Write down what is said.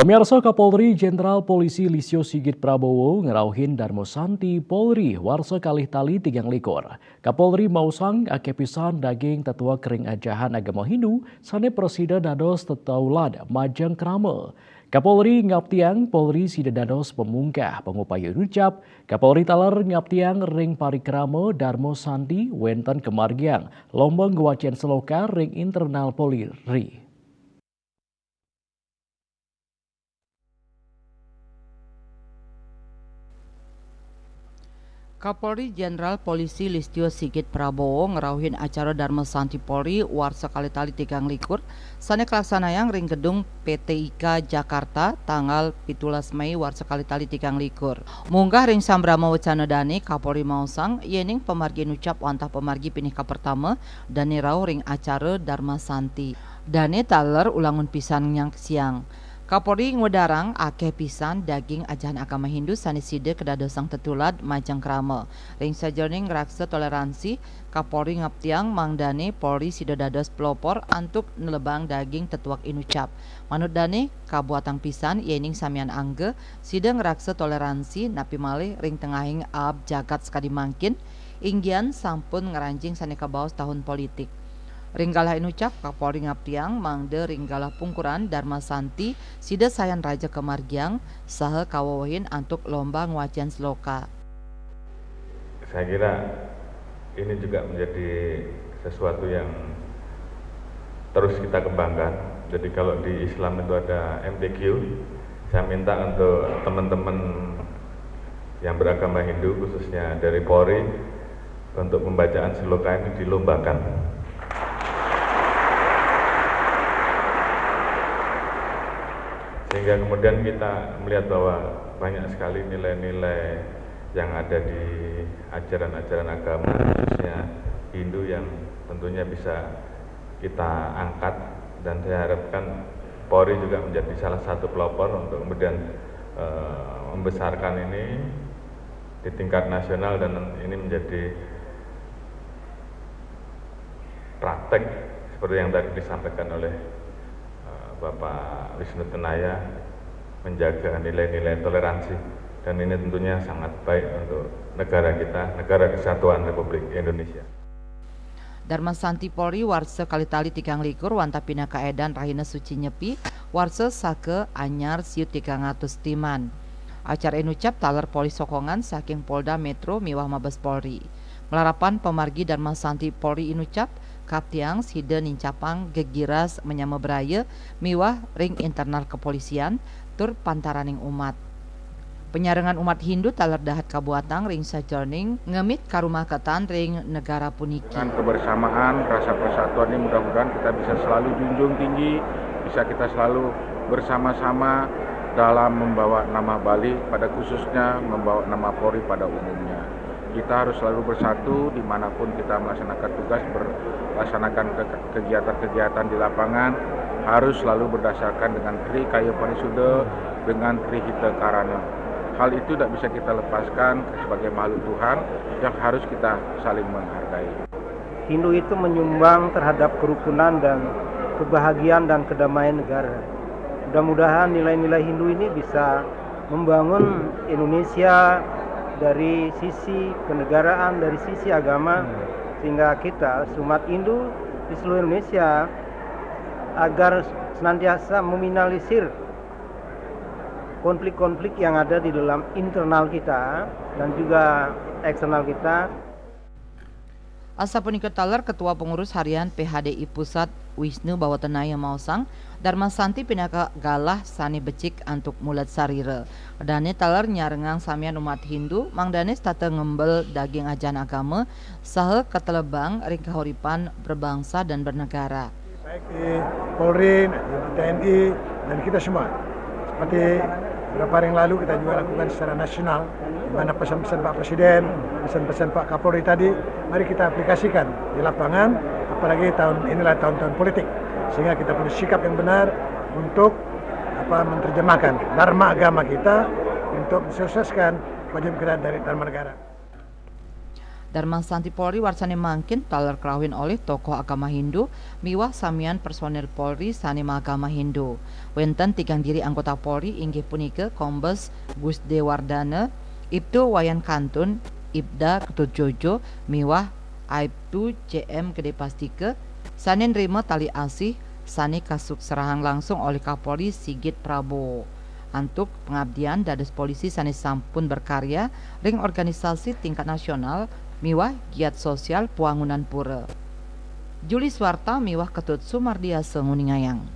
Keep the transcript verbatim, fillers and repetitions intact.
Miarsa, Kapolri Jenderal Polisi Listio Sigit Prabowo ngrauhin Darma Santi Polri warsa kalih tali tigang likur. Kapolri maosang akeh pisan daging tetuek ring ajahan agama Hindu sane prasida dados tetaulad majeng krama. Kapolri ngaptiang Polri sida dados pamungkah pangupaya inucap. Kapolri taler ngaptiang ring parikrama Darma Santi wenten kamargiang lomba ngwacen sloka ring internal Polri. Kapolri Jenderal Polisi Listio Sigit Prabowo ngrauhin acara Darma Santi Polri warsa kalih tali tigang likur sane kalaksanayang ring gedung P T I K Jakarta tanggal pitulas Mei warsa kalih tali tigang likur. Munggah ring sambrama wecana dane, Kapolri maosang yening pamargi inucap wantah pamargi pinih kapertama dane rauh ring acara Darma Santi. Dane taler ulangun pisan nyaksiang. Kapolri ngwedarang akeh pisan daging ajahan agama Hindu sane sida kadadosang tetulad majeng krama. Ring sajeroning ngraksa toleransi, Kapolri ngaptiang mangdane Polri sida dados pelopor antuk nelebang daging tetuek inucap. Manut dane, kabuatang pisan yening samian angga sida ngraksa toleransi napi malih ring tengahing aab jagat sakadi mangkin, inggian sampun ngranjing sane kabaos tahun politik. Ring galah inucap, Kapolri ngaptiang mangda ring galah pungkuran Darma Santi sida sayan raja kamargiang saha kawewehin antuk lomba ngwacen sloka. Saya kira ini juga menjadi sesuatu yang terus kita kembangkan. Jadi kalau di Islam itu ada M T Q, saya minta untuk teman-teman yang beragama Hindu, khususnya dari Polri, untuk pembacaan sloka ini dilombakan. Sehingga kemudian kita melihat bahwa banyak sekali nilai-nilai yang ada di ajaran-ajaran agama, khususnya Hindu, yang tentunya bisa kita angkat, dan saya harapkan Polri juga menjadi salah satu pelopor untuk kemudian eh, membesarkan ini di tingkat nasional, dan ini menjadi praktek seperti yang tadi disampaikan oleh eh, Bapak Wisnu Tenaya, menjaga nilai-nilai toleransi, dan ini tentunya sangat baik untuk negara kita, Negara Kesatuan Republik Indonesia. Darma Santi Polri warsa kalih tali tigang likur wantah pinaka edan rahina suci Nyepi warsa saka anyar siu tigang atus timan. Acara inucap taler Polri sokongan saking Polda Metro miwah Mabes Polri. Malarapan pamargi Darma Santi Polri inucap, kaptiang sida nincapang gegiras manyama braya miwah ring internal kepolisian tur pantaraning umat. Panyarengan umat Hindu taler dahat kabuatang ring sajeroning ngemit karumaketan ring negara puniki. Dengan kebersamaan, rasa persatuan ini mudah-mudahan kita bisa selalu junjung tinggi, bisa kita selalu bersama-sama dalam membawa nama Bali pada khususnya, membawa nama Polri pada umumnya. Kita harus selalu bersatu dimanapun kita melaksanakan tugas, melaksanakan ke- kegiatan-kegiatan di lapangan, harus selalu berdasarkan dengan Tri Kaya Parisuda, dengan Tri Hita Karana. Hal itu tidak bisa kita lepaskan sebagai makhluk Tuhan yang harus kita saling menghargai. Hindu itu menyumbang terhadap kerukunan dan kebahagiaan dan kedamaian negara. Mudah-mudahan nilai-nilai Hindu ini bisa membangun Indonesia dari sisi kenegaraan, dari sisi agama, sehingga kita, umat Hindu di seluruh Indonesia, agar senantiasa meminimalisir konflik-konflik yang ada di dalam internal kita dan juga eksternal kita. Asapunika taler Ketua Pengurus Harian P H D I Pusat, Wisnu Bawatenaya, maosang, Darma Santi pinaka galah sane becik antuk mulat sarira. Dane taler nyarengang samian umat Hindu, mangdane setata ngembel daging ajahan agama saha katelebang ring kahuripan berbangsa dan bernegara. Baik di Polri, di T N I, dan kita semua. Seperti beberapa hari yang lalu kita juga lakukan secara nasional, di mana pesan-pesan Pak Presiden, pesan-pesan Pak Kapolri tadi, mari kita aplikasikan di lapangan, apalagi tahun inilah tahun-tahun politik, sehingga kita perlu sikap yang benar untuk apa menerjemahkan dharma agama kita untuk mensukseskan kewajiban kita dari dharma negara. Dharma Santi Polri warsané mangkin taler krauhin olih tokoh agama Hindu miwah samian personil Polri sané maagama Hindu. Wénten tigang diri anggota Polri inggih punika Kombes Gus Dewardana, Ibtu Wayan Kantun, Ibda Ketut Jojo, miwah Aibtu C M Gede Pastika, sané nrima tali asih sané kasukserahang langsung olih Kapolri Sigit Prabowo antuk pengabdian dados polisi sané sampun berkarya ring organisasi tingkat nasional miwah giat sosial puangunan pura. Juli Swarta miwah Ketut Sumardiasa nguningayang.